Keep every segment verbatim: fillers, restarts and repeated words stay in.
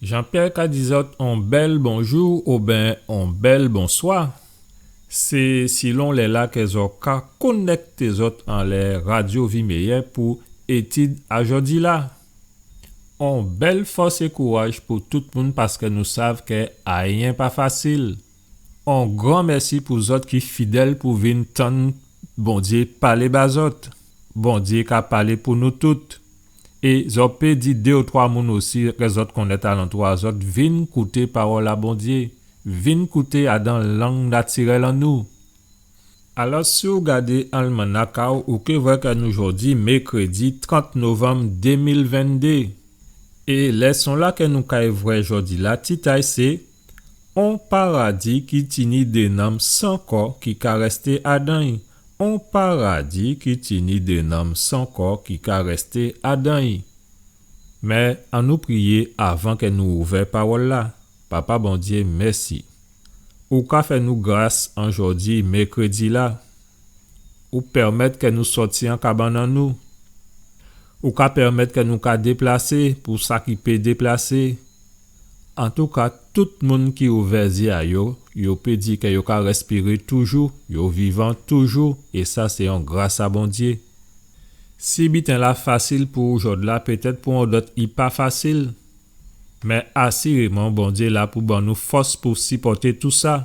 Jean-Pierre ka di zòt on bèl bonjou oben on bèl bonswa. Sé silon lè-la kè zòt ka konèkté zòt anlè Radio Vie Meilleure pou étid a jòdi-la. On bèl fòs é kouraj pou tout moun, paskè nou sav kè ayen pa fasil. On gran mèsi pou zòt ki fidèl pou vin tann Bondyé palé ba zòt. Bondyé ka palé pou nou tout. É zòt pé di dé ou twa moun osi kè zòt konnèt alantou a zòt, vin kouté pawòl a Bondyé, vin kouté adan lang natirèl an nou. Alò, si ou gadé almanak a'w, ou ké vwè kè nou jòdi mèkrédi trant novanm dé mil venndé. É lèson-la kè nou kay vwè jòdi-la, tit a'y sé On paradi ki tini dé nanm san kò ki ka rèsté adan'y. On paradi ki tini dé nanm san kò ki ka rèsté adan'y. Mé annou priyé avan kè nou ouvè pawòl-la. Papa Bondyé, mèsi. Ou ka fè nou gras an jòdi mèkrédi-la. Ou pèmèt kè nou sòti an kabann an nou. Ou ka pèmèt kè nou ka déplasé pou sa ki pé déplasé. Antouka, tout moun ki ouvè zyé a yo, yo pé di kè yo ka rèspiré toujou, yo vivan toujou, é sa sé on gras a Bondyé. Si biten-la fasil pou ou jòdla, pétèt pou on dòt i pa fasil. Mé asiréman, Bondyé la pou ban nou fòs pou sipòté tousa.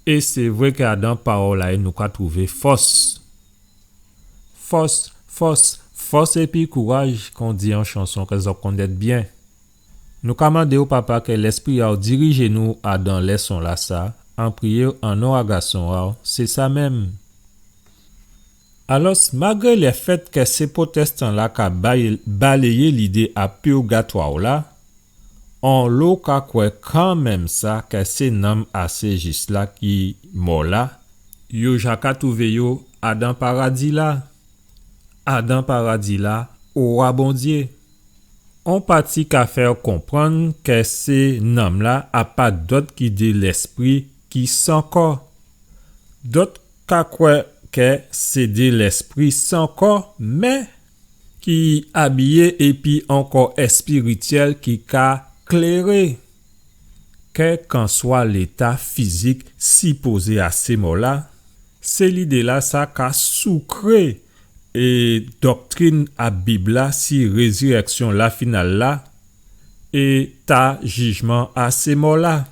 É sé vré kè adan pawòl a'y nou ka twouvé fòs. Fòs, fòs, fòs épi kouraj, kon di on chanson kè zòt konnèt byen. Nou ka mandé'w, Papa, kè Lèspri a'w dirijé nou adan lèson-lasa, an priyé an non a Gason a'w, sé sa menm. Alòs, malgré lèfèt kè sé pwotèstan-la ka bay-, baléyé lidé a pirgatwa-la, onlo ka kwè kanmenm sa kè sé nanm a sé jis-la ki mò la, yo ja ka twouvé yo adan paradi-la. Adan paradi-la, owa Bondyé. On pati ka fè konprann kè sé nanm-la a pa dòt ki dé lèspri ki san kò. Dòt ka kwè kè sé dé lèspri san kò, mé ki abiyé épi on kò èspirityèl ki ka kléré. Kèlkanswa léta fizik sipozé a sé mò-la, sé lidé-lasa ka soukré é doktrin a Bib-la si rézirèksyon lafinal-la é ta jijman a sé mò-la.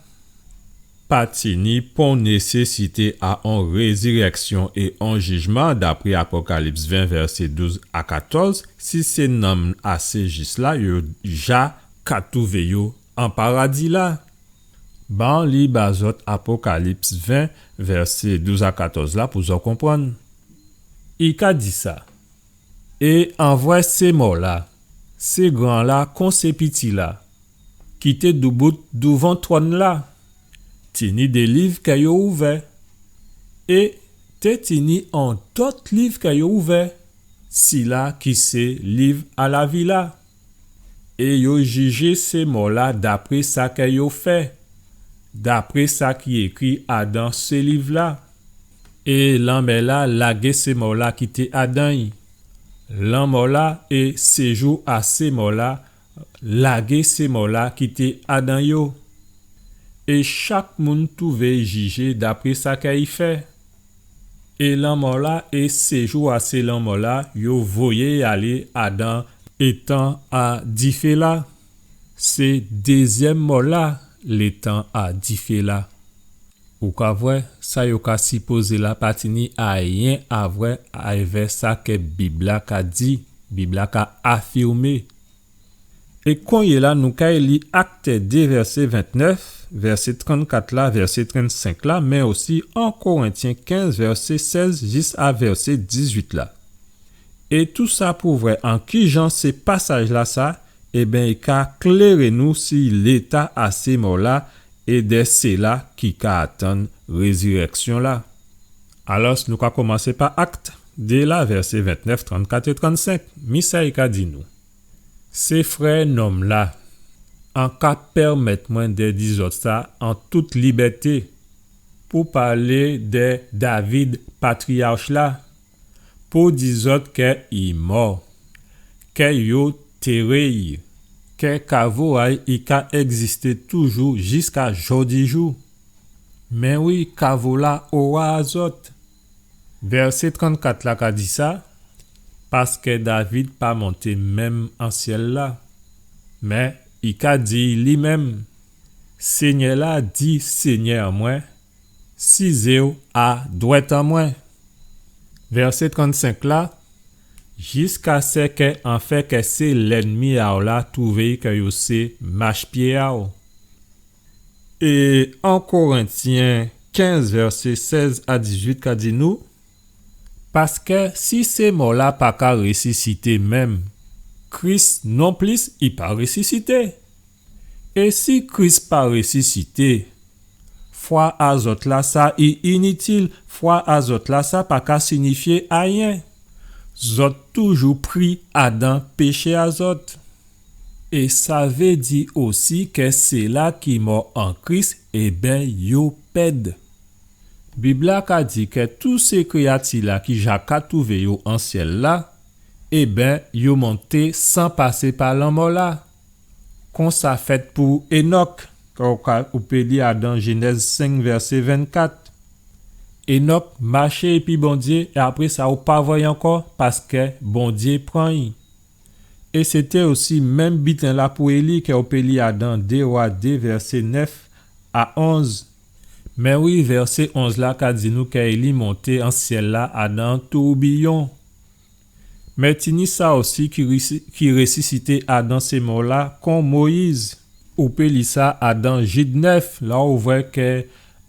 Pa tini pon nésésité a on rézirèksyon é on jijman, dapré Apokalips ven, vèsé douz a katòz, si sé nanm a sé jis-la yo ja ka twouvé yo an paradi-la. Ban li ba zòt Apokalips ven, vèsé douz a katòz la pou zòt konprann. I ka di sa. É an vwè sé mò-la, sé gran-la kon sé piti-la, ki té doubout douvan twòn-la, tini dé liv kè yo ouvè, é té tini on dòt liv kè yo ouvè, sila ki sé liv a lavi-la. É yo jijé sé mò-la dapré sa kè yo fè, dapré sa ki ékri adan sé liv-la. É lanmè-la lagé sé mò-la ki té adan'y. Lanmò-la é séjou a sé mò-la lagé sé mò-la ki té adan yo. É chak moun twouvé jijé dapré sa kè i fè. É lanmò-la é séjou a sé lanmò-la, yo voyé alé adan létan a difé-la. Sé dézyèm mò-la, létan a difé-la. Ou ka vwè, sa yo ka sipozé la pa tini ayen a vwè avè sa kè Bib-la ka di, Bib-la ka afimé. É konyéla nou kay li Akt dé vèsé ventnèf, vèsé trannkat la, vèsé trannsenk la, mé osi en Korentyen kenz vèsé sèz jis a vèsé dizwit la. É tousa pou vwè an kijan sé pasaj-lasa, ében, i ka kléré nou si léta a sé mò-la é dè sila ki ka atann rézirèksyon-la. Alòs, nou ka komansé pa Akt dé la, vèsé ventnèf, trannkat é trannsenk. Mi sa i ka di nou. Sé frè nonm-la, an ka pèmèt mwen dè di zòt sa an tout libèté, pou palé dè David, patriyach-la, pou di zòt kè i mò, kè yo téré-y, kè kavo a-y i ka ègzisté toujou jiska jòdijou. Mé wi, kavo-la owa a zòt. Vèsé trannkat la ka di sa, paskè David pa monté menm an syèl-la. Mé i ka di li menm, Sényè-la di Sényè an mwen, sizé-w a dwèt an mwen. Vèsé trannsenk la, jiskaskè an fè kè sé lènmi a-w la twouvé kè yo sé machpyé a-w. É en Korentyen kenz, vèsé sèz a dizuit ka di nou, paskè si sé mò-la pa ka résisité menm, Kris nonplis i pa résisité. É si Kris pa résisité, fwa a zòt la sa i initil, fwa a zòt la sa pa ka sinifyé ayen. Zòt toujou pri adan péché a zòt. É sa vé di osi kè séla ki mò an Kris, ében, yo pèd. Bib-la ka di kè tout sé kréyati-la ki ja ka twouvé yo an syèl-la, ében, yo monté san pasé pa lanmò-la. Konsa fèt pou Énòk, kè ou ka, ou pé li adan Jénèz senk, vèsé vennkat. Énòk maché épi Bondyé, é apré sa, ou pa vwè-y ankò, paskè Bondyé pran-y. É sété osi menm biten-la pou Éli, kè ou pé li adan dé Wa dé, vèsé nèf a onz. Mé wi, vèsé onz la ka di nou kè Éli monté an syèl-la adan toubiyon. Mé tini sa osi ki rési-, ki résisité adan sé mò-la, kon Moyiz. Ou pé li sa adan Jid nèf, la ou vwè kè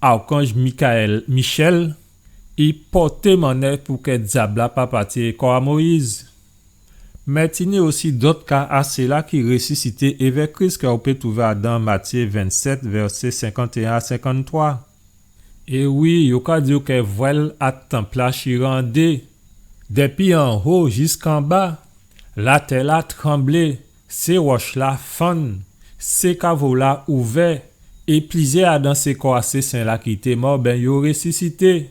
akanj Mikaèl, Michèl, i pòté mannèv pou kè dyab-la pa pa tjwé kò a Moyiz. Mé tini osi dòt ka a séla ki résisité èvè Kris kè ou pé twouvé adan Matyé vennsèt, vèsé senkantéyen a senkanntwa. É wi, yo ka di-w kè vwèl a tanp-la chiré an dé. Dépi anwo jiskanba, latè-la tranblé, sé wòch-la fann, sé kavo-la ouvè, é plizyè adan sé kò a sé sen-la ki té mò, ben, yo résisité.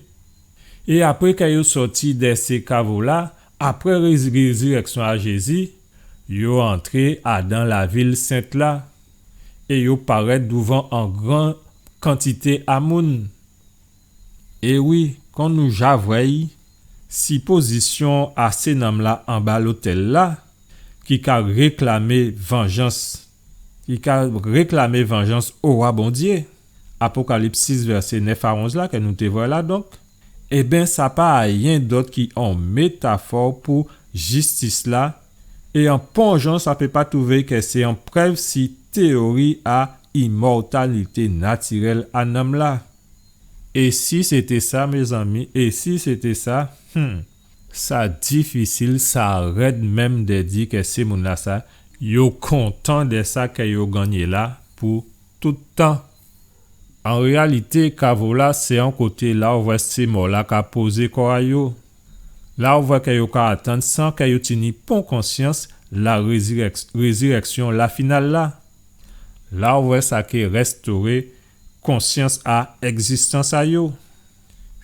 É apré kè yo sòti dè sé kavo-la, apré rézi-, rézirèksyon a Jézi, yo antré adan lavil sent-la, é yo parèt douvan an gran kantité a moun. É wi, kon nou ja vwè-y, sipozisyon a sé nanm-la anba lotèl-la, ki ka réklamé vanjans, ki ka réklamé vanjans owa Bondyé, Apokalips sis, vèsé nèf a onz la, kè nou té vwè la, donk, ében, sa pa ayen dòt ki on métafò pou jistis-la, é an pon jan sa pé pa twouvé kè sé on prèv si téyori a imòtalité natirèl a nanm-la. É si sété sa, mézanmi, é si sété sa, hmm, sa difisil, sa rèd menm dè di kè sé moun-lasa, yo kontan dè sa kè yo gannyé la pou tout tan. An réyalité, kavo-la sé on koté la ou vwè sé mò-la ka pozé kò a yo. La ou vwè kè yo ka atann san kè yo tini pon konsyans la rézirèks-, rézirèksyon la final la. La ou vwè sa ké rèstoré konsyans a ègzistans a yo.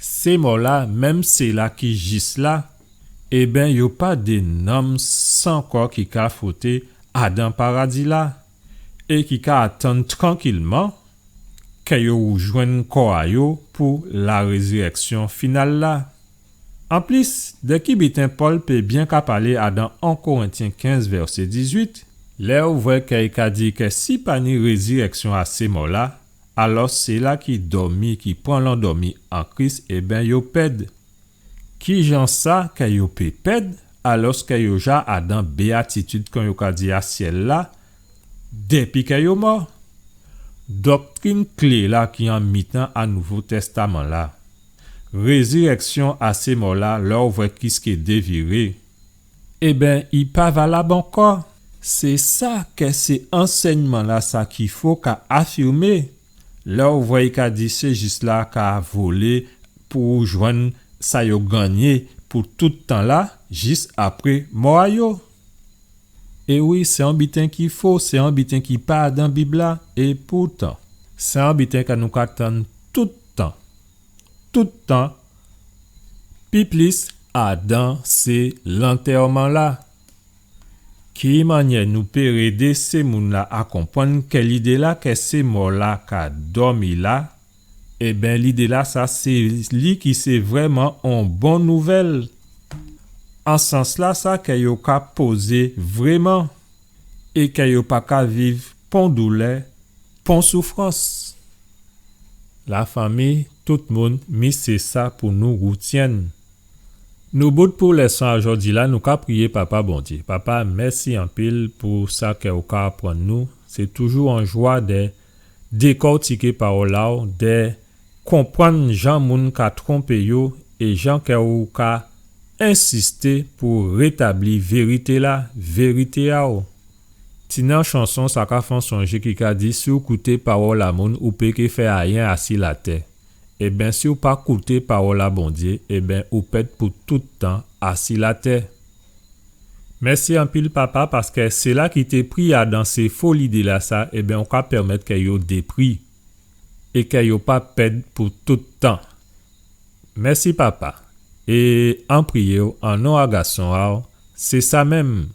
Sé mò-la, menm séla ki jis la, ében, yo pa dé nanm san kò ki ka fwoté adan paradi-la, é ki ka atann trankilman kè yo jwenn kò a yo pou la rézirèksyon final la. Anplis, dè ki biten Pòl pé byen ka palé adan en Korentyen kenz vèsé dizuit, lè ou vwè kè i ka di kè si pa ni rézirèksyon a sé mò-la, alò séla ki dòmi, ki pran landòmi an Kris, ében, yo pèd. Kijan sa kè yo pé pèd, alòskè yo ja adan béatitid, kon yo ka di a syèl-la, dépi kè yo mò? Doktrin klé la ki an mitan a Nouvo Tèstaman la. Rézirèksyon a sé mò-la, lè ou vwè Kris ké déviré, ében, i pa valab ankò. Sé sa kè sé ansèyman-lasa ki fo ka afirmé. Lè ou vwè i ka di sé jis la ka volé pou jwenn sa yo gannyé pou tout tan la, jis apré mò a yo. É wi, sé on biten ki fo, sé on biten ki pa adan Bib-la, é poutan, sé on biten kè nou ka tann tout tan. Tout tan, pi plis adan sé lantèman-la. Ki mannyè nou pé rédé sé moun-la a konprann kè lidé-la kè sé mò-la ka dòmi la, ében, lidé-la sa sé li ki sé vrèman on bon nouvèl. An sans-la sa kè yo ka pozé vrèman é kè yo pa ka viv pon doulè, pon soufrans. Lafanmi, tout moun, mi sé sa pou nou woutyenn. Nou bout pou lèson a jòdi-la, nou ka priyé Papa Bondyé. Papa, mèsi anpil pou sa kè ou ka aprann nou. Sé toujou on jwa dè dékòtiké pawòl a-w, dè konprann jan moun ka twonpé yo é jan kè ou ka ensisté pou rétabli vérité-la, vérité a-w. Tini on chanson sa ka fè-w sonjé ki ka di, si ou kouté pawòl a moun, ou pé ké fè ayen asi latè. Ében, si ou pa kouté pawòl a Bondyé, ében, ou pèd pou tout tan asi latè. Mèsi anpil, Papa, paskè sila ki té pri adan sé fo lidé-la sa, ében, ou ka pèmèt kè yo dépri é kè yo pa pèd pou tout tan. Mèsi, Papa. É an priyé-w, an non a Gason a-w, sé sa menm.